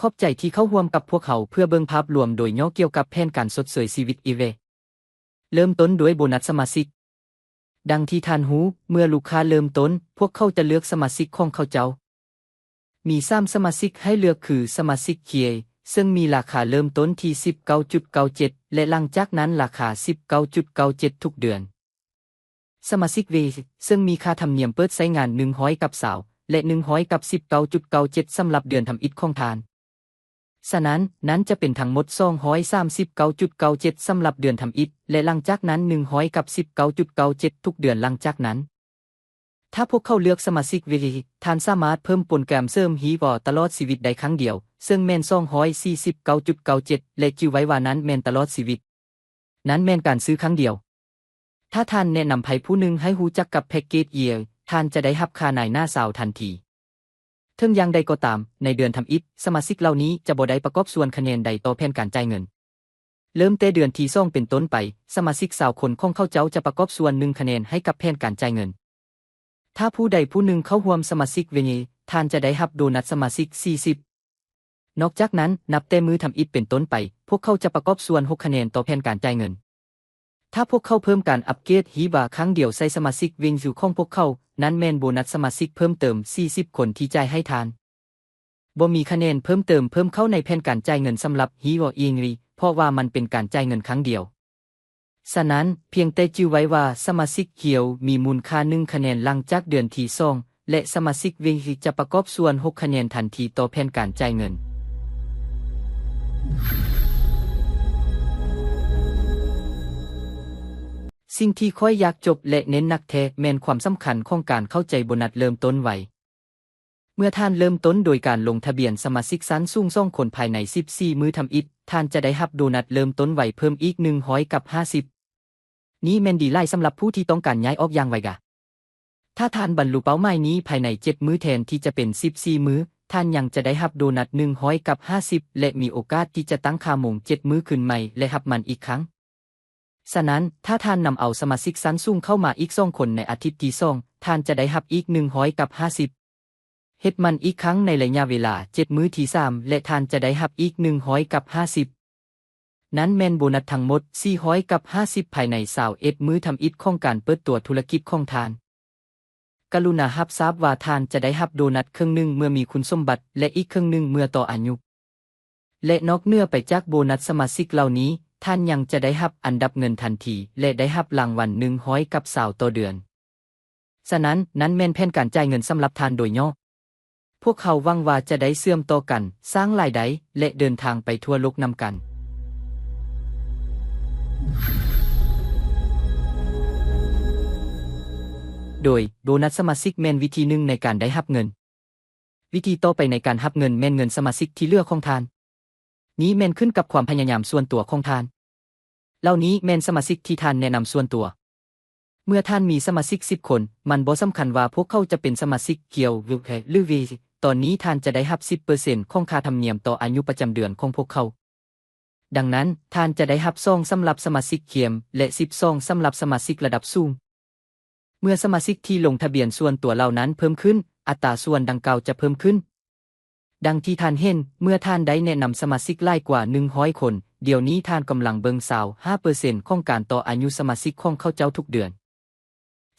ຂອບໃຈທີ່ເຂົ້າຮ່ວມກັບພວກເຮົາເພື່ອເບິ່ງພາບລວມໂດຍຫຍໍ້ກ່ຽວກັບແຜນການຊົດເຊີຍຊີວິດອີເວ. ເລີ່ມຕົ້ນດ້ວຍໂບນັດສະມາຊິກ. ດັ່ງທີ່ທ່ານຮູ້, ເມື່ອລູກຄ້າເລີ່ມຕົ້ນ, ພວກເຂົາຈະເລືອກສະມາຊິກຂອງເຂົາເຈົ້າ. ມີສາມສະມາຊິກໃຫ້ເລືອກຄື ສະມາຊິກເຄຍ ເຊິ່ງມີລາຄາເລີ່ມຕົ້ນທີ່ສິບເກົ້າຈຸດເກົ້າເຈັດ ແລະ ຫຼັງຈາກນັ້ນລາຄາສິບເກົ້າຈຸດເກົ້າເຈັດທຸກເດືອນ. ສະມາຊິກເວ ເຊິ່ງມີຄ່າທຳນຽມເປີດໃຊ້ງານໜຶ່ງຮ້ອຍກັບຊາວ ແລະ ໜຶ່ງຮ້ອຍກັບສິບເກົ້າຈຸດເກົ້າເຈັດ ສຳລັບເດືອນທຳອິດຂອງທ່ານ. ສະນັ້ນ, ນັ້ນຈະເປັນທັງໝົດສອງຮ້ອຍສາມສິບເກົ້າຈຸດເກົ້າເຈັດ ສຳລັບເດືອນທຳອິດ ແລະ ຫຼັງຈາກນັ້ນໜຶ່ງຮ້ອຍກັບສິບເກົ້າຈຸດເກົ້າເຈັດທຸກເດືອນຫຼັງຈາກນັ້ນ. ຖ້າພວກເຂົາເລືອກສະມາຊິກເວ ທ່ານສາມາດເພີ່ມໂປຣແກຣມເສີມຮີວໍຕະຫຼອດຊີວິດໄດ້ຄັ້ງດຽວ, ເຊິ່ງແມ່ນສອງຮ້ອຍສີ່ສິບເກົ້າຈຸດເກົ້າເຈັດ ແລະ ຈື່ໄວ້ວ່ານັ້ນແມ່ນຕະຫຼອດຊີວິດ. ນັ້ນແມ່ນການຊື້ຄັ້ງດຽວ. ຖ້າທ່ານແນະນຳໃຜຜູ້ໜຶ່ງໃຫ້ຮູ້ຈັກກັບແພັກເກດເຢຍ, ທ່ານຈະໄດ້ຮັບຄ່ານາຍໜ້າຊາວທັນທີ. ເຖິງຢ່າງໃດກໍຕາມ, ໃນເດືອນທຳອິດ, ສະມາຊິກເຫຼົ່ານີ້ຈະບໍ່ໄດ້ປະກອບສ່ວນຄະແນນໃດຕໍ່ແຜນການຈ່າຍເງິນ. ເລີ່ມແຕ່ເດືອນທີສອງເປັນຕົ້ນໄປ, ສະມາຊິກຊາວຄົນຂອງເຂົາເຈົ້າຈະປະກອບສ່ວນໜຶ່ງຄະແນນໃຫ້ກັບແຜນການຈ່າຍເງິນ. ຖ້າຜູ້ໃດຜູ້ໜຶ່ງເຂົ້າຮ່ວມສະມາຊິກເວ ທ່ານຈະໄດ້ຮັບໂບນັດສະມາຊິກສີ່ສິບ. ນອກຈາກນັ້ນ, ນັບແຕ່ມື້ທຳອິດເປັນຕົ້ນໄປ, ພວກເຂົາຈະປະກອບສ່ວນຫົກຄະແນນຕໍ່ແຜນການຈ່າຍເງິນ. ຖ້າພວກເຂົາເພີ່ມການອັບເກຣດຮີວໍຄັ້ງດຽວໃສ່ສະມາຊິກເວນຊູຂອງພວກເຂົາ, ນັ້ນແມ່ນໂບນັດສະມາຊິກເພີ່ມເຕີມສີ່ສິບຄົນທີ່ຈ່າຍໃຫ້ທ່ານ. ບໍ່ມີຄະແນນເພີ່ມເຕີມເພີ່ມເຂົ້າໃນແຜນການຈ່າຍເງິນສຳລັບຮີວໍເອງລີ, ເພາະວ່າມັນເປັນການຈ່າຍເງິນຄັ້ງດຽວ. ສະນັ້ນ, ພຽງແຕ່ຈື່ໄວ້ວ່າສະມາຊິກຮຽວມີມູນຄ່າໜຶ່ງຄະແນນຫຼັງຈາກເດືອນທີສອງ ແລະ ສະມາຊິກເວນຊູຈະປະກອບສ່ວນຫົກຄະແນນທັນທີຕໍ່ແຜນການຈ່າຍເງິນ. ສິ່ງທີ່ຂ້ອຍຢາກຈົບ ແລະ ເນັ້ນໜັກແທ້ແມ່ນຄວາມສຳຄັນຂອງການເຂົ້າໃຈໂບນັດເລີ່ມຕົ້ນໄວ. ເມື່ອທ່ານເລີ່ມຕົ້ນໂດຍການລົງທະບຽນສະມາຊິກຊັ້ນສູງສອງຄົນພາຍໃນສິບສີ່ມື້ທຳອິດ, ທ່ານຈະໄດ້ຮັບໂບນັດເລີ່ມຕົ້ນໄວເພີ່ມອີກໜຶ່ງຮ້ອຍກັບຫ້າສິບ. ນີ້ແມ່ນດີຫຼາຍສຳລັບຜູ້ທີ່ຕ້ອງການຍ້າຍອອກຢ່າງໄວກວ່າ. ຖ້າທ່ານບັນລຸເປົ້າໝາຍນີ້ພາຍໃນເຈັດມື້ແທນທີ່ຈະເປັນສິບສີ່ມື້, ທ່ານຍັງຈະໄດ້ຮັບໂບນັດໜຶ່ງຮ້ອຍກັບຫ້າສິບ ແລະ ມີໂອກາດທີ່ຈະຕັ້ງຄ່າໂມງເຈັດມື້ຄືນໃໝ່ ແລະ ຮັບມັນອີກຄັ້ງ. ສະນັ້ນ, ຖ້າທ່ານນຳເອົາສະມາຊິກຊັ້ນສູງເຂົ້າມາອີກສອງຄົນໃນອາທິດທີສອງ, ທ່ານຈະໄດ້ຮັບອີກໜຶ່ງຮ້ອຍກັບຫ້າສິບ. ເຮັດມັນອີກຄັ້ງໃນໄລຍະເວລາເຈັດມື້ທີສາມ ແລະ ທ່ານຈະໄດ້ຮັບອີກໜຶ່ງຮ້ອຍກັບຫ້າສິບ. ນັ້ນແມ່ນໂບນັດທັງໝົດສີ່ຮ້ອຍກັບຫ້າສິບພາຍໃນຊາວເອັດມື້ທຳອິດຂອງການເປີດຕົວທຸລະກິດຂອງທ່ານ. ກະລຸນາຮັບຊາບວ່າທ່ານຈະໄດ້ຮັບໂບນັດເຄິ່ງໜຶ່ງເມື່ອມີຄຸນສົມບັດ ແລະ ອີກເຄິ່ງໜຶ່ງເມື່ອຕໍ່ອາຍຸ. ແລະ ນອກເໜືອໄປຈາກໂບນັດສະມາຊິກເຫຼົ່ານີ້, ທ່ານຍັງຈະໄດ້ຮັບອັນດັບເງິນທັນທີ ແລະ ໄດ້ຮັບລາງວັນໜຶ່ງຮ້ອຍກັບຊາວຕໍ່ເດືອນ. ສະນັ້ນ, ນັ້ນແມ່ນແຜນການຈ່າຍເງິນສຳລັບທ່ານໂດຍຫຍໍ້. ພວກເຮົາຫວັງວ່າຈະໄດ້ເຊື່ອມຕໍ່ກັນ, ສ້າງລາຍໄດ້ ແລະ ເດີນທາງໄປທົ່ວໂລກນຳກັນ. ໂດຍ, ໂບນັດສະມາຊິກແມ່ນວິທີໜຶ່ງໃນການໄດ້ຮັບເງິນ. ວິທີຕໍ່ໄປໃນການຮັບເງິນແມ່ນເງິນສະມາຊິກທີ່ເຫຼືອຂອງທ່ານ. ນີ້ແມ່ນຂຶ້ນກັບຄວາມພະຍາຍາມສ່ວນຕົວຂອງທ່ານ. ເຫຼົ່ານີ້ແມ່ນສະມາຊິກທີ່ທ່ານແນະນຳສ່ວນຕົວ. ເມື່ອທ່ານມີສະມາຊິກສິບຄົນ, ມັນບໍ່ສຳຄັນວ່າພວກເຂົາຈະເປັນສະມາຊິກກຽວ ຫຼື ເວ ຕອນນີ້ທ່ານຈະໄດ້ຮັບສິບເປີເຊັນຂອງຄ່າທຳນຽມຕໍ່ອາຍຸປະຈຳເດືອນຂອງພວກເຂົາ. ດັ່ງນັ້ນ, ທ່ານຈະໄດ້ຮັບສອງສຳລັບສະມາຊິກເຄມ ແລະ ສິບສອງສຳລັບສະມາຊິກລະດັບສູງ. ເມື່ອສະມາຊິກທີ່ລົງທະບຽນສ່ວນຕົວເຫຼົ່ານັ້ນເພີ່ມຂຶ້ນ, ອັດຕາສ່ວນດັ່ງກ່າວຈະເພີ່ມຂຶ້ນ. ດັ່ງທີ່ທ່ານເຫັນ, ເມື່ອທ່ານໄດ້ແນະນຳສະມາຊິກຫຼາຍກວ່າໜຶ່ງຮ້ອຍຄົນ, ດຽວນີ້ທ່ານກຳລັງເບິ່ງຊາວຫ້າເປີເຊັນຂອງການຕໍ່ອາຍຸສະມາຊິກຂອງເຂົາເຈົ້າທຸກເດືອນ.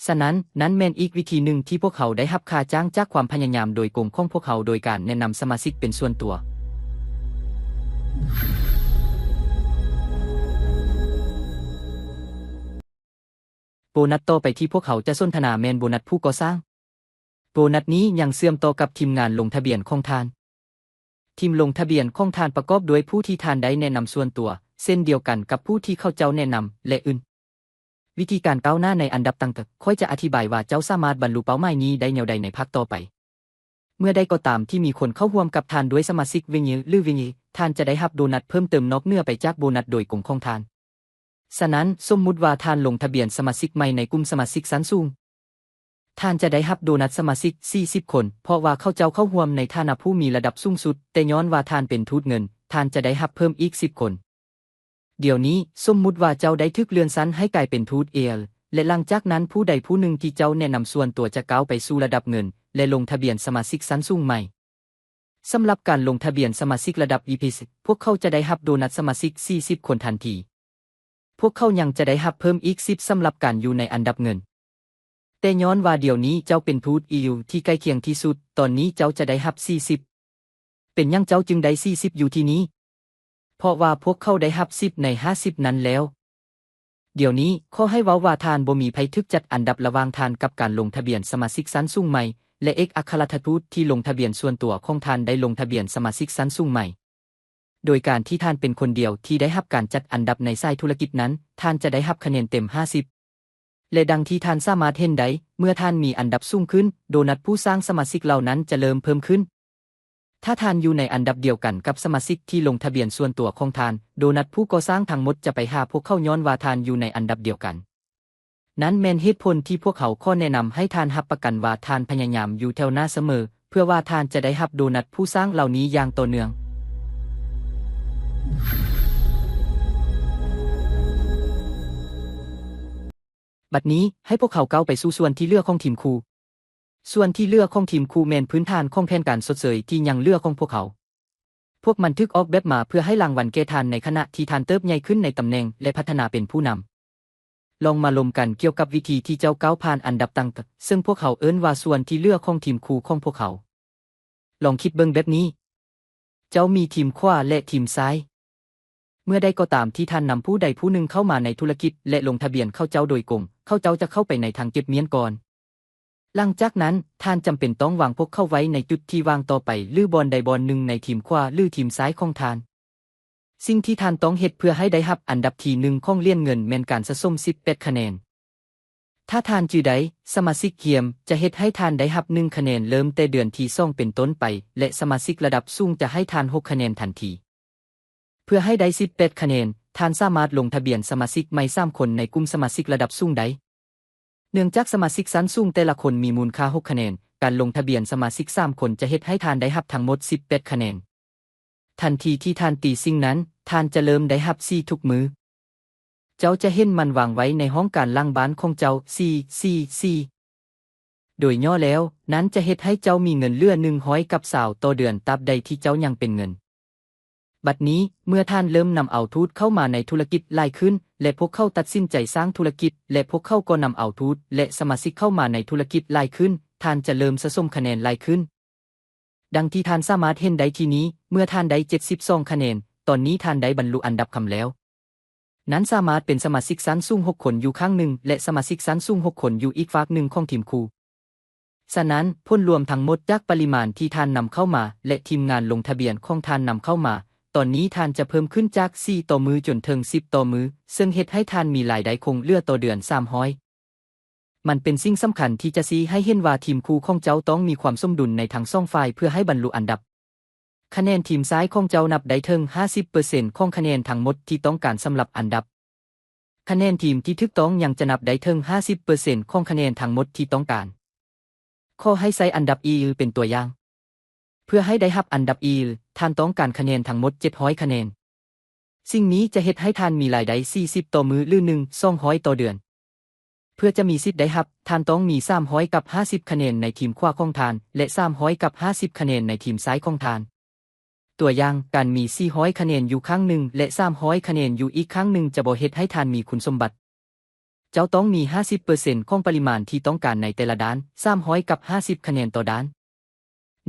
ສະນັ້ນ, ນັ້ນແມ່ນອີກວິທີໜຶ່ງທີ່ພວກເຮົາໄດ້ຮັບຄ່າຈ້າງຈາກຄວາມພະຍາຍາມໂດຍກົງຂອງພວກເຮົາໂດຍການແນະນຳສະມາຊິກເປັນສ່ວນຕົວ. ໂບນັດຕໍ່ໄປທີ່ພວກເຮົາຈະສົນທະນາແມ່ນໂບນັດຜູ້ກໍ່ສ້າງ. ໂບນັດນີ້ຍັງເຊື່ອມຕໍ່ກັບທີມງານລົງທະບຽນຂອງທ່ານ. ທີມລົງທະບຽນຂອງທ່ານປະກອບດ້ວຍຜູ້ທີ່ທ່ານໄດ້ແນະນຳສ່ວນຕົວ, ເຊັ່ນດຽວກັນກັບຜູ້ທີ່ເຂົາເຈົ້າແນະນຳ ແລະ ອື່ນ. ວິທີການກ້າວໜ້າໃນອັນດັບຕ່າງໆ, ຂ້ອຍຈະອະທິບາຍວ່າເຈົ້າສາມາດບັນລຸເປົ້າໝາຍນີ້ໄດ້ແນວໃດໃນພາກຕໍ່ໄປ. ເມື່ອໃດກໍຕາມທີ່ມີຄົນເຂົ້າຮ່ວມກັບທ່ານດ້ວຍສະມາຊິກເວນ ຫຼື ເວນ ທ່ານຈະໄດ້ຮັບໂບນັດເພີ່ມເຕີມນອກເໜືອໄປຈາກໂບນັດໂດຍກົງຂອງທ່ານ. ສະນັ້ນ, ສົມມຸດວ່າທ່ານລົງທະບຽນສະມາຊິກໃໝ່ໃນກຸ່ມສະມາຊິກຊັ້ນສູງ, ທ່ານຈະໄດ້ຮັບໂບນັດສະມາຊິກສີ່ສິບຄົນ, ເພາະວ່າເຂົາເຈົ້າເຂົ້າຮ່ວມໃນຖານະຜູ້ມີລະດັບສູງສຸດ, ແຕ່ຍ້ອນວ່າທ່ານເປັນທູດເງິນ, ທ່ານຈະໄດ້ຮັບເພີ່ມອີກສິບຄົນ. ດຽວນີ້, ສົມມຸດວ່າເຈົ້າໄດ້ຖືກເລື່ອນຊັ້ນໃຫ້ກາຍເປັນທູດເອລ, ແລະ ຫຼັງຈາກນັ້ນຜູ້ໃດຜູ້ໜຶ່ງທີ່ເຈົ້າແນະນຳສ່ວນຕົວຈະກ້າວໄປສູ່ລະດັບເງິນ ແລະ ລົງທະບຽນສະມາຊິກຊັ້ນສູງໃໝ່. ສຳລັບການລົງທະບຽນສະມາຊິກລະດັບ ອີພີ ສິບ ພວກເຂົາຈະໄດ້ຮັບໂບນັດສະມາຊິກສີ່ສິບຄົນທັນທີ. ພວກເຂົາຍັງຈະໄດ້ຮັບເພີ່ມອີກສິບສຳລັບການຢູ່ໃນອັນດັບເງິນ. ແຕ່ຍ້ອນວ່າດຽວນີ້ເຈົ້າເປັນທູດ ອີຢູ ທີ່ໃກ້ຄຽງທີ່ສຸດ, ຕອນນີ້ເຈົ້າຈະໄດ້ຮັບສີ່ສິບ. ເປັນຫຍັງເຈົ້າຈຶ່ງໄດ້ສີ່ສິບຢູ່ທີ່ນີ້? ເພາະວ່າພວກເຂົາໄດ້ຮັບສິບໃນຫ້າສິບນັ້ນແລ້ວ. ດຽວນີ້ ຂໍໃຫ້ເວົ້າວ່າທ່ານບໍ່ມີໃຜຖືກຈັດອັນດັບລະຫວ່າງທ່ານກັບການລົງທະບຽນສະມາຊິກຊັ້ນສູງໃໝ່ ແລະ ເອກອັກຄະລັດຖະທູດທີ່ລົງທະບຽນສ່ວນຕົວຂອງທ່ານໄດ້ລົງທະບຽນສະມາຊິກຊັ້ນສູງໃໝ່. ໂດຍການທີ່ທ່ານເປັນຄົນດຽວທີ່ໄດ້ຮັບການຈັດອັນດັບໃນສາຍທຸລະກິດນັ້ນ, ທ່ານຈະໄດ້ຮັບຄະແນນເຕັມຫ້າສິບ. ແລະ ດັ່ງທີ່ທ່ານສາມາດເຫັນໄດ້, ເມື່ອທ່ານມີອັນດັບສູງຂຶ້ນ, ໂບນັດຜູ້ສ້າງສະມາຊິກເຫຼົ່ານັ້ນຈະເລີ່ມເພີ່ມຂຶ້ນ. ຖ້າທ່ານຢູ່ໃນອັນດັບດຽວກັນກັບສະມາຊິກທີ່ລົງທະບຽນສ່ວນຕົວຂອງທ່ານ, ໂບນັດຜູ້ກໍ່ສ້າງທັງໝົດຈະໄປຫາພວກເຂົາຍ້ອນວ່າທ່ານຢູ່ໃນອັນດັບດຽວກັນ. ນັ້ນແມ່ນເຫດຜົນທີ່ພວກເຮົາຂໍແນະນຳໃຫ້ທ່ານຮັບປະກັນວ່າທ່ານພະຍາຍາມຢູ່ແຖວໜ້າສະເໝີ, ເພື່ອວ່າທ່ານຈະໄດ້ຮັບໂບນັດຜູ້ສ້າງເຫຼົ່ານີ້ຢ່າງຕໍ່ເນື່ອງ. ບັດນີ້, ໃຫ້ພວກເຮົາກ້າວໄປສູ່ສ່ວນທີ່ເຫຼືອຂອງທີມຄູ່. ສ່ວນທີ່ເຫຼືອຂອງທີມຄູ່ແມ່ນພື້ນຖານຂອງແຜນການຊົດເຊີຍທີ່ຍັງເຫຼືອຂອງພວກເຮົາ. ພວກມັນຖືກອອກແບບມາເພື່ອໃຫ້ລາງວັນແກ່ທ່ານໃນຂະນະທີ່ທ່ານເຕີບໃຫຍ່ຂຶ້ນໃນຕຳແໜ່ງ ແລະ ພັດທະນາເປັນຜູ້ນຳ. ລອງມາລົມກັນກ່ຽວກັບວິທີທີ່ເຈົ້າກ້າວຜ່ານອັນດັບຕ່າງໆ, ເຊິ່ງພວກເຮົາເອີ້ນວ່າສ່ວນທີ່ເຫຼືອຂອງທີມຄູ່ຂອງພວກເຮົາ. ລອງຄິດເບິ່ງແບບນີ້. ເຈົ້າມີທີມຂວາ ແລະ ທີມຊ້າຍ. ເມື່ອໃດກໍຕາມທີ່ທ່ານນຳຜູ້ໃດຜູ້ໜຶ່ງເຂົ້າມາໃນທຸລະກິດ ແລະ ລົງທະບຽນເຂົາເຈົ້າໂດຍກົງ, ເຂົາເຈົ້າຈະເຂົ້າໄປໃນທາງເກັບມ້ຽນກ່ອນ. ຫຼັງຈາກນັ້ນ, ທ່ານຈຳເປັນຕ້ອງວາງພວກເຂົາໄວ້ໃນຈຸດທີ່ວ່າງຕໍ່ໄປ ຫຼື ບ່ອນໃດບ່ອນໜຶ່ງໃນທີມຂວາ ຫຼື ທີມຊ້າຍຂອງທ່ານ. ສິ່ງທີ່ທ່ານຕ້ອງເຮັດເພື່ອໃຫ້ໄດ້ຮັບອັນດັບທີໜຶ່ງຂອງຫຼຽນເງິນແມ່ນການສະສົມສິບແປດຄະແນນ. ຖ້າທ່ານຈື່ໄດ້, ສະມາຊິກຮຽມຈະເຮັດໃຫ້ທ່ານໄດ້ຮັບໜຶ່ງຄະແນນເລີ່ມແຕ່ເດືອນທີສອງເປັນຕົ້ນໄປ ແລະ ສະມາຊິກລະດັບສູງຈະໃຫ້ທ່ານຫົກຄະແນນທັນທີ. ເພື່ອໃຫ້ໄດ້ສິບແປດຄະແນນ, ທ່ານສາມາດລົງທະບຽນສະມາຊິກໃໝ່ສາມຄົນໃນກຸ່ມສະມາຊິກລະດັບສູງໄດ້. ເນື່ອງຈາກສະມາຊິກຊັ້ນສູງແຕ່ລະຄົນມີມູນຄ່າຫົກຄະແນນ, ການລົງທະບຽນສະມາຊິກສາມຄົນຈະເຮັດໃຫ້ທ່ານໄດ້ຮັບທັງໝົດສິບແປດຄະແນນ. ທັນທີທີ່ທ່ານຕີສິ່ງນັ້ນ, ທ່ານຈະເລີ່ມໄດ້ຮັບສີທຸກມື້. ເຈົ້າຈະເຫັນມັນວາງໄວ້ໃນຫ້ອງການຫຼັງບ້ານຂອງເຈົ້າ, ສີ່ ສີ່ ສີ່. ໂດຍຫຍໍ້ແລ້ວ, ນັ້ນຈະເຮັດໃຫ້ເຈົ້າມີເງິນເຫຼືອໜຶ່ງຮ້ອຍກັບຊາວຕໍ່ເດືອນ ຕາບໃດທີ່ເຈົ້າຍັງເປັນເງິນ. ບັດນີ້, ເມື່ອທ່ານເລີ່ມນຳເອົາທູດເຂົ້າມາໃນທຸລະກິດຫຼາຍຂຶ້ນ ແລະ ພວກເຂົາຕັດສິນໃຈສ້າງທຸລະກິດ ແລະ ພວກເຂົາກໍນຳເອົາທູດ ແລະ ສະມາຊິກເຂົ້າມາໃນທຸລະກິດຫຼາຍຂຶ້ນ, ທ່ານຈະເລີ່ມສະສົມຄະແນນຫຼາຍຂຶ້ນ. ດັ່ງທີ່ທ່ານສາມາດເຫັນໄດ້ທີ່ນີ້, ເມື່ອທ່ານໄດ້ເຈັດສິບສອງຄະແນນ, ຕອນນີ້ທ່ານໄດ້ບັນລຸອັນດັບຄຳແລ້ວ. ນັ້ນສາມາດເປັນສະມາຊິກຊັ້ນສູງຫົກຄົນຢູ່ຂ້າງໜຶ່ງ ແລະ ສະມາຊິກຊັ້ນສູງຫົກຄົນຢູ່ອີກຟາກໜຶ່ງຂອງທີມຄູ່. ສະນັ້ນ, ຜົນລວມທັງໝົດຈາກປະລິມານທີ່ທ່ານນຳເຂົ້າມາ ແລະ ທີມງານລົງທະບຽນຂອງທ່ານນຳເຂົ້າມາ, ຕອນນີ້ທ່ານຈະເພີ່ມຂຶ້ນຈາກສີ່ຕໍ່ມື້ຈົນເຖິງສິບຕໍ່ມື້, ເຊິ່ງເຮັດໃຫ້ທ່ານມີລາຍໄດ້ຄົງເຫຼືອຕໍ່ເດືອນສາມຮ້ອຍ. ມັນເປັນສິ່ງສຳຄັນທີ່ຈະຊີ້ໃຫ້ເຫັນວ່າທີມຄູ່ຂອງເຈົ້າຕ້ອງມີຄວາມສົມດຸນໃນທັງສອງຝ່າຍເພື່ອໃຫ້ບັນລຸອັນດັບ. ຄະແນນທີມຊ້າຍຂອງເຈົ້ານັບໄດ້ເຖິງຫ້າສິບເປີເຊັນຂອງຄະແນນທັງໝົດທີ່ຕ້ອງການສຳລັບອັນດັບ. ຄະແນນທີມທີ່ຖືກຕ້ອງຍັງຈະນັບໄດ້ເຖິງຫ້າສິບເປີເຊັນຂອງຄະແນນທັງໝົດທີ່ຕ້ອງການ. ຂໍໃຫ້ໃຊ້ອັນດັບ E ເປັນຕົວຢ່າງ. ເພື່ອໃຫ້ໄດ້ຮັບອັນດັບ E, ທ່ານຕ້ອງການຄະແນນທັງໝົດເຈັດຮ້ອຍຄະແນນ. ສິ່ງນີ້ຈະເຮັດໃຫ້ທ່ານມີລາຍໄດ້ສີ່ສິບຕໍ່ມື້ ຫຼື ໜຶ່ງ ສອງຮ້ອຍຕໍ່ເດືອນ. ເພື່ອຈະມີສິດໄດ້ຮັບ, ທ່ານຕ້ອງມີສາມຮ້ອຍກັບຫ້າສິບຄະແນນໃນທີມຂວາຂອງທ່ານ ແລະ ສາມຮ້ອຍກັບຫ້າສິບຄະແນນໃນທີມຊ້າຍຂອງທ່ານ. ຕົວຢ່າງ, ການມີສີ່ຮ້ອຍຄະແນນຢູ່ຂ້າງໜຶ່ງ ແລະ ສາມຮ້ອຍຄະແນນຢູ່ອີກຂ້າງໜຶ່ງຈະບໍ່ເຮັດໃຫ້ທ່ານມີຄຸນສົມບັດ. ເຈົ້າຕ້ອງມີຫ້າສິບເປີເຊັນຂອງປະລິມານທີ່ຕ້ອງການໃນແຕ່ລະດ້ານ, ສາມຮ້ອຍກັບຫ້າສິບຄະແນນຕໍ່ດ້ານ.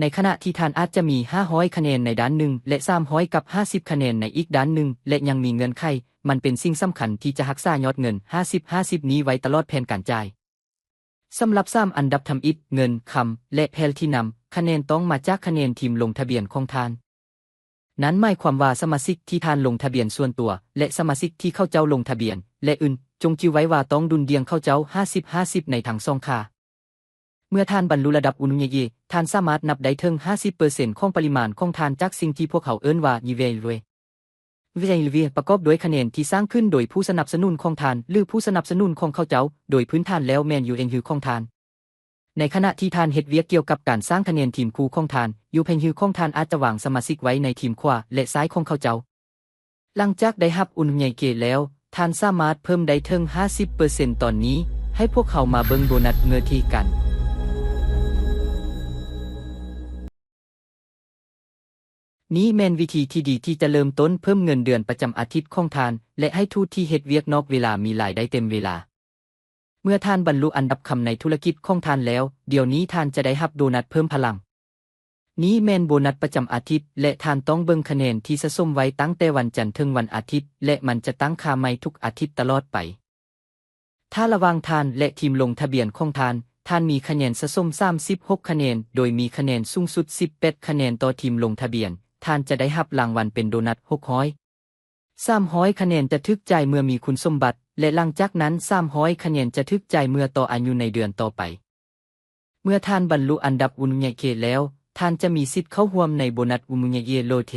ໃນຂະນະທີ່ທ່ານອາດຈະມີຫ້າຮ້ອຍຄະແນນໃນດ້ານໜຶ່ງ ແລະ ສາມຮ້ອຍກັບຫ້າສິບຄະແນນໃນອີກດ້ານໜຶ່ງ ແລະ ຍັງມີເງື່ອນໄຂ, ມັນເປັນສິ່ງສຳຄັນທີ່ຈະຮັກສາຍອດເງິນຫ້າສິບ ຫ້າສິບນີ້ໄວ້ຕະຫຼອດແຜນການຈ່າຍ. ສຳລັບສາມອັນດັບທຳອິດ, ເງິນ, ຄຳ ແລະ ແພລທິນຳ, ຄະແນນຕ້ອງມາຈາກຄະແນນທີມລົງທະບຽນຂອງທ່ານ. ນັ້ນໝາຍຄວາມວ່າສະມາຊິກທີ່ທ່ານລົງທະບຽນສ່ວນຕົວ ແລະ ສະມາຊິກທີ່ເຂົາເຈົ້າລົງທະບຽນ ແລະ ອື່ນ, ຈົ່ງຈື່ໄວ້ວ່າຕ້ອງດຸ່ນດ່ຽງເຂົາເຈົ້າຫ້າສິບ ຫ້າສິບໃນທັງສອງຂາ. ເມື່ອທ່ານບັນລຸລະດັບອຸນຸຍະເຍ, ທ່ານສາມາດນັບໄດ້ເຖິງຫ້າສິບເປີເຊັນຂອງປະລິມານຂອງທ່ານຈາກສິ່ງທີ່ພວກເຮົາເອີ້ນວ່າ Yiwei Lwe. Yiwei Lwe ປະກອບດ້ວຍຄະແນນທີ່ສ້າງຂຶ້ນໂດຍຜູ້ສະໜັບສະໜູນຂອງທ່ານ ຫຼື ຜູ້ສະໜັບສະໜູນຂອງເຂົາເຈົ້າ, ໂດຍພື້ນຖານແລ້ວແມ່ນ Yuenhu ຂອງທ່ານ. ໃນຂະນະທີ່ທ່ານເຮັດວຽກກ່ຽວກັບການສ້າງຄະແນນທີມຄູ່ຂອງທ່ານ, Yuenhu ຂອງທ່ານອາດຈະວາງສະມາຊິກໄວ້ໃນທີມຂວາ ແລະ ຊ້າຍຂອງເຂົາເຈົ້າ. ຫຼັງຈາກໄດ້ຮັບອຸນໃຫຍ່ເກແລ້ວ, ທ່ານສາມາດເພີ່ມໄດ້ເຖິງຫ້າສິບເປີເຊັນຕອນນີ້. ໃຫ້ພວກເຮົາມາເບິ່ງໂບນັດເງິນທີກັນ. ນີ້ແມ່ນວິທີທີ່ດີທີ່ຈະເລີ່ມຕົ້ນເພີ່ມເງິນເດືອນປະຈຳອາທິດຂອງທ່ານ ແລະ ໃຫ້ທູດທີ່ເຮັດວຽກນອກເວລາມີລາຍໄດ້ເຕັມເວລາ. ເມື່ອທ່ານບັນລຸອັນດັບຄຳໃນທຸລະກິດຂອງທ່ານແລ້ວ, ດຽວນີ້ທ່ານຈະໄດ້ຮັບໂບນັດເພີ່ມພະລັງ. ນີ້ແມ່ນໂບນັດປະຈຳອາທິດ ແລະ ທ່ານຕ້ອງເບິ່ງຄະແນນທີ່ສະສົມໄວ້ຕັ້ງແຕ່ວັນຈັນເຖິງວັນອາທິດ ແລະ ມັນຈະຕັ້ງຄ່າໃໝ່ທຸກອາທິດຕະຫຼອດໄປ. ຖ້າລະຫວ່າງທ່ານ ແລະ ທີມລົງທະບຽນຂອງທ່ານ, ທ່ານມີຄະແນນສະສົມສາມສິບຫົກຄະແນນ, ໂດຍມີຄະແນນສູງສຸດສິບແປດຄະແນນຕໍ່ທີມລົງທະບຽນ, ທ່ານຈະໄດ້ຮັບລາງວັນເປັນໂບນັດຫົກຮ້ອຍ. ສາມຮ້ອຍຄະແນນຈະຖືກຈ່າຍເມື່ອມີຄຸນສົມບັດ ແລະ ຫຼັງຈາກນັ້ນສາມຮ້ອຍຄະແນນຈະຖືກຈ່າຍເມື່ອຕໍ່ອາຍຸໃນເດືອນຕໍ່ໄປ. ເມື່ອທ່ານບັນລຸອັນດັບອຸນຸຍະເກແລ້ວ, ທ່ານຈະມີສິດເຂົ້າຮ່ວມໃນໂບນັດອຸນຸຍະເກໂລເທ.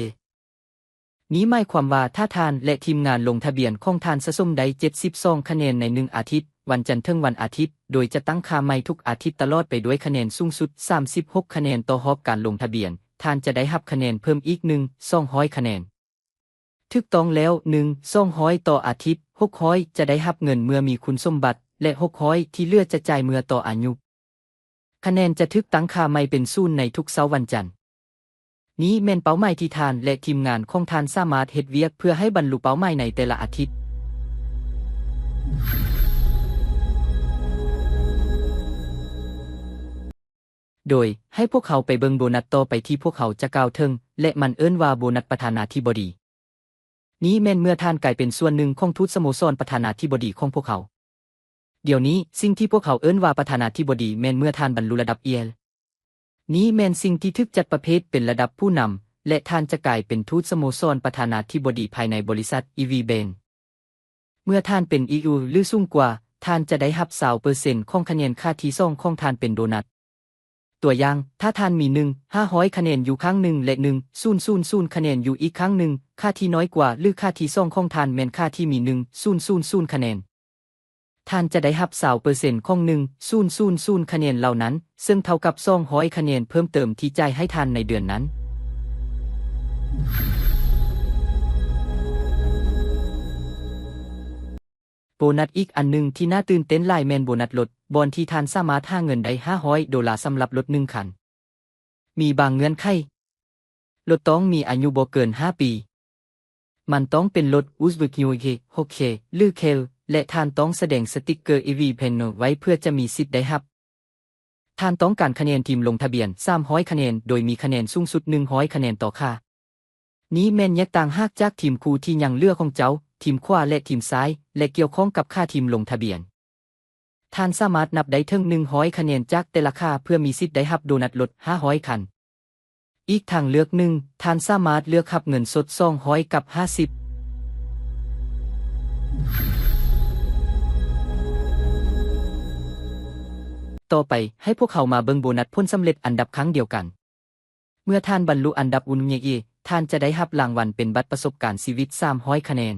ນີ້ໝາຍຄວາມວ່າຖ້າທ່ານ ແລະ ທີມງານລົງທະບຽນຂອງທ່ານສະສົມໄດ້ເຈັດສິບສອງຄະແນນໃນໜຶ່ງອາທິດ, ວັນຈັນເຖິງວັນອາທິດ, ໂດຍຈະຕັ້ງຄ່າໃໝ່ທຸກອາທິດຕະຫຼອດໄປດ້ວຍຄະແນນສູງສຸດສາມສິບຫົກຄະແນນຕໍ່ຮອບການລົງທະບຽນ, ທ່ານຈະໄດ້ຮັບຄະແນນເພີ່ມອີກໜຶ່ງ ສອງຮ້ອຍຄະແນນ. ຖືກຕ້ອງແລ້ວ ໜຶ່ງ ສອງຮ້ອຍຕໍ່ອາທິດ, ຫົກຮ້ອຍຈະໄດ້ຮັບເງິນເມື່ອມີຄຸນສົມບັດ ແລະ ຫົກຮ້ອຍທີ່ເຫຼືອຈະຈ່າຍເມື່ອຕໍ່ອາຍຸ. ຄະແນນຈະຖືກຕັ້ງຄ່າໃໝ່ເປັນສູນໃນທຸກເຊົ້າວັນຈັນ. ນີ້ແມ່ນເປົ້າໝາຍທີ່ທ່ານ ແລະ ທີມງານຂອງທ່ານສາມາດເຮັດວຽກເພື່ອໃຫ້ບັນລຸເປົ້າໝາຍໃນແຕ່ລະອາທິດ. ໂດຍໃຫ້ພວກເຮົາໄປເບິ່ງໂບນັດຕໍ່ໄປທີ່ພວກເຮົາຈະກ່າວເຖິງ ແລະ ມັນເອີ້ນວ່າໂບນັດປະທານາທິບໍດີ. ນີ້ແມ່ນເມື່ອທ່ານກາຍເປັນສ່ວນໜຶ່ງຂອງທູດສະໂມສອນປະທານາທິບໍດີຂອງພວກເຮົາ. ດຽວນີ້, ສິ່ງທີ່ພວກເຮົາເອີ້ນວ່າປະທານາທິບໍດີແມ່ນເມື່ອທ່ານບັນລຸລະດັບເອລ. ນີ້ແມ່ນສິ່ງທີ່ຖືກຈັດປະເພດເປັນລະດັບຜູ້ນຳ ແລະ ທ່ານຈະກາຍເປັນທູດສະໂມສອນປະທານາທິບໍດີພາຍໃນບໍລິສັດ ອີວີ ແບງ. ເມື່ອທ່ານເປັນ ອີຢູ ຫຼື ສູງກວ່າ, ທ່ານຈະໄດ້ຮັບຊາວເປີເຊັນຂອງຄະແນນຄ່າທີສອງຂອງທ່ານເປັນໂບນັດ. ຕົວຢ່າງ, ຖ້າທ່ານມີ ໜຶ່ງ ຫ້າຮ້ອຍຄະແນນຢູ່ຂ້າງໜຶ່ງ ແລະ ໜຶ່ງ ສູນ ສູນ ສູນຄະແນນຢູ່ອີກຂ້າງໜຶ່ງ, ຄ່າທີ່ນ້ອຍກວ່າ ຫຼື ຄ່າທີສອງຂອງທ່ານແມ່ນຄ່າທີ່ມີ ໜຶ່ງ ສູນ ສູນ ສູນຄະແນນ. ທ່ານຈະໄດ້ຮັບຊາວເປີເຊັນຂອງ ໜຶ່ງ ສູນ ສູນ ສູນຄະແນນເຫຼົ່ານັ້ນ, ເຊິ່ງເທົ່າກັບສອງຮ້ອຍຄະແນນເພີ່ມເຕີມທີ່ຈ່າຍໃຫ້ທ່ານໃນເດືອນນັ້ນ. ໂບນັດອີກອັນໜຶ່ງທີ່ໜ້າຕື່ນເຕັ້ນຫຼາຍແມ່ນໂບນັດລົດ, ບ່ອນທີ່ທ່ານສາມາດຫາເງິນໄດ້ຫ້າຮ້ອຍໂດລາສຳລັບລົດໜຶ່ງຄັນ. ມີບາງເງື່ອນໄຂ. ລົດຕ້ອງມີອາຍຸບໍ່ເກີນຫ້າປີ. ມັນຕ້ອງເປັນລົດ Uzbek New Age ຫົກເຄ ຫຼື Kale ແລະ ທ່ານຕ້ອງສະແດງສະຕິກເກີ ອີວີ Panel ໄວ້ເພື່ອຈະມີສິດໄດ້ຮັບ. ທ່ານຕ້ອງການຄະແນນທີມລົງທະບຽນສາມຮ້ອຍຄະແນນ, ໂດຍມີຄະແນນສູງສຸດໜຶ່ງຮ້ອຍຄະແນນຕໍ່ຂ້າ. ນີ້ແມ່ນແຍກຕ່າງຫາກຈາກທີມຄູ່ທີ່ຍັງເຫຼືອຂອງເຈົ້າ, ທີມຂວາ ແລະ ທີມຊ້າຍ, ແລະ ກ່ຽວຂ້ອງກັບຂ້າທີມລົງທະບຽນ. ທ່ານສາມາດນັບໄດ້ເຖິງໜຶ່ງຮ້ອຍຄະແນນຈາກແຕ່ລະຂ້າເພື່ອມີສິດໄດ້ຮັບໂບນັດລົດຫ້າຮ້ອຍຄັນ. ອີກທາງເລືອກໜຶ່ງ, ທ່ານສາມາດເລືອກຮັບເງິນສົດສອງຮ້ອຍກັບຫ້າສິບ. ຕໍ່ໄປ, ໃຫ້ພວກເຮົາມາເບິ່ງໂບນັດຜົນສຳເລັດອັນດັບຄັ້ງດຽວກັນ. ເມື່ອທ່ານບັນລຸອັນດັບອຸນເງອີ, ທ່ານຈະໄດ້ຮັບລາງວັນເປັນບັດປະສົບການຊີວິດສາມຮ້ອຍຄະແນນ.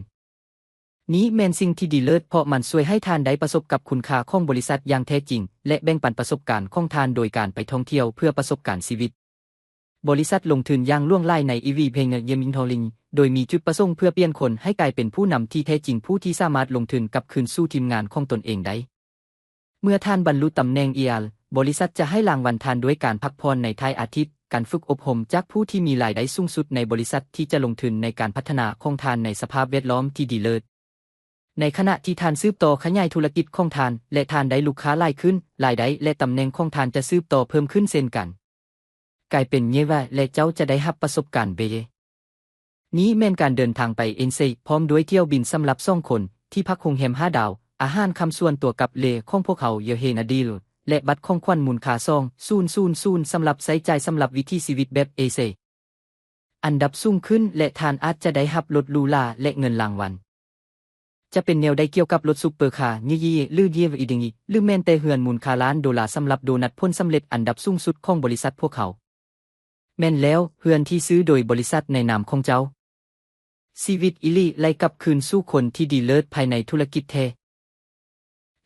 ນີ້ແມ່ນສິ່ງທີ່ດີເລີດ, ເພາະມັນຊ່ວຍໃຫ້ທ່ານໄດ້ປະສົບກັບຄຸນຄ່າຂອງບໍລິສັດຢ່າງແທ້ຈິງ ແລະ ແບ່ງປັນປະສົບການຂອງທ່ານໂດຍການໄປທ່ອງທ່ຽວເພື່ອປະສົບການຊີວິດ. ບໍລິສັດລົງທຶນຢ່າງຫຼວງຫຼາຍໃນ EV Pioneer Gaming Holding ໂດຍມີຈຸດປະສົງເພື່ອປ່ຽນຄົນໃຫ້ກາຍເປັນຜູ້ນຳທີ່ແທ້ຈິງ, ຜູ້ທີ່ສາມາດລົງທຶນກັບຄືນສູ່ທີມງານຂອງຕົນເອງໄດ້. ເມື່ອທ່ານບັນລຸຕຳແໜ່ງ ER ບໍລິສັດຈະໃຫ້ລາງວັນທ່ານດ້ວຍການພັກຜ່ອນໃນທ້າຍອາທິດ, ການຝຶກອົບຮົມຈາກຜູ້ທີ່ມີລາຍໄດ້ສູງສຸດໃນບໍລິສັດທີ່ຈະລົງທຶນໃນການພັດທະນາຂອງທ່ານໃນສະພາບແວດລ້ອມທີ່ດີເລີດ. ໃນຂະນະທີ່ທ່ານສືບຕໍ່ຂະຫຍາຍທຸລະກິດຂອງທ່ານ ແລະ ທ່ານໄດ້ລູກຄ້າຫຼາຍຂຶ້ນ, ລາຍໄດ້ ແລະ ຕຳແໜ່ງຂອງທ່ານຈະສືບຕໍ່ເພີ່ມຂຶ້ນເຊັ່ນກັນ. ກາຍເປັນເຍວະ ແລະ ເຈົ້າຈະໄດ້ຮັບປະສົບການເບ. ນີ້ແມ່ນການເດີນທາງໄປເອນເຊ ພ້ອມດ້ວຍຖ້ຽວບິນສຳລັບສອງຄົນ, ທີ່ພັກໂຮງແຮມຫ້າດາວ, ອາຫານຄ່ຳສ່ວນຕົວກັບເລຂອງພວກເຮົາ Yohe Nadil ແລະ ບັດຂອງຂວັນມູນຄ່າສອງພັນ ສຳລັບໃຊ້ຈ່າຍສຳລັບວິຖີຊີວິດແບບເອເຊ. ອັນດັບສູງຂຶ້ນ ແລະ ທ່ານອາດຈະໄດ້ຮັບລົດຫຼູຫຼາ ແລະ ເງິນລາງວັນ. ຈະເປັນແນວໃດກ່ຽວກັບລົດຊຸບເປີຄາ New Year ຫຼື Year Ending ຫຼື ແມ່ນແຕ່ເຮືອນມູນຄ່າລ້ານໂດລາສຳລັບໂບນັດຜົນສຳເລັດອັນດັບສູງສຸດຂອງບໍລິສັດພວກເຮົາ? ແມ່ນແລ້ວ, ເຮືອນທີ່ຊື້ໂດຍບໍລິສັດໃນນາມຂອງເຈົ້າ. ຊີວິດອີຫຼີໄຫຼກັບຄືນສູ່ຄົນທີ່ດີເລີດພາຍໃນທຸລະກິດແທ້.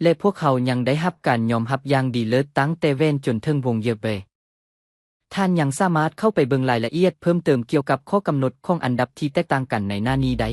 ແລະ ພວກເຮົາຍັງໄດ້ຮັບການຍອມຮັບຢ່າງດີເລີດຕັ້ງແຕ່ແວ່ນຈົນເຖິງວົງເຢບເບ. ທ່ານຍັງສາມາດເຂົ້າໄປເບິ່ງລາຍລະອຽດເພີ່ມເຕີມກ່ຽວກັບຂໍ້ກຳນົດຂອງອັນດັບທີ່ແຕກຕ່າງກັນໃນໜ້ານີ້ໄດ້.